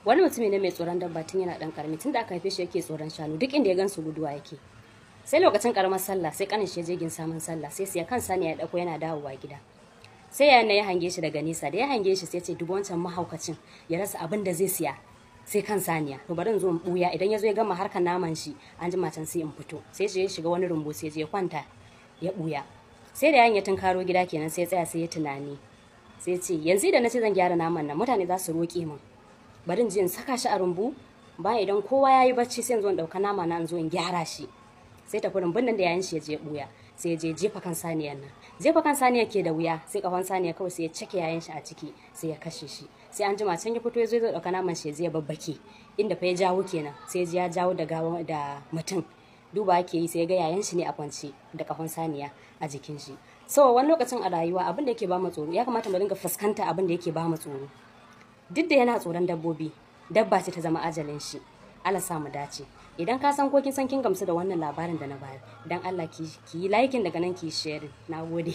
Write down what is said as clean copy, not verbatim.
Wani mutumi ne mai tsoron dabba tun yana dan karami, tun da aka haife shi yake tsoron shanu, duk inda ya gansu guduwa yake. Sai lokacin karamar sallah sai kanin shi ya je gin samun sallah, sai siya kan saniya ya dauko yana dawowa gida. Sai yayan ya hange shi daga nesa, da ya hange shi sai ce dubu wancan mahaukacin ya rasa abin da zai siya sai kan saniya, to bari in zo in buya, idan ya zo ya gama harkar naman shi an jima can sai in fito. Sai shi ya shiga wani rumbu sai je ya kwanta ya buya. Sai da yayan ya tunkaro gida kenan sai ya tsaya sai ya tunani, sai ce yanzu idan na ce zan gyara naman nan mutane za su roƙe min, bari in je in saka shi a rumbu, bayan idan kowa ya yi bacci sai in zo in ɗauka nama na in zo in gyara shi. Sai tafi rumbun nan da yayan shi ya je buya, sai ya je jefa kan saniyar nan. Jefa kan saniyar ke da wuya, sai kafan saniyar kawai sai ya cake yayan shi a ciki sai ya kashe shi. Sai an jima can ya fito ya zo ya ɗauka naman shi ya je ya babbake inda fa ya jawo kenan, sai ya jawo da gawa da mutum. Duba ake yi sai ya ga yayan shi ne a kwance da kafan saniya a jikin shi. So wani lokacin a rayuwa abin da yake ba mu tsoro ya kamata mu dinga fuskanta abin da yake ba mu tsoro. Duk da yana tsoron dabbobi, dabba ce ta zama ajalin shi. Allah sa mu dace. Idan ka san ko kin san kin gamsu da wannan labarin da na bayar, dan Allah ki yi liking daga nan ki sharing. Nagode.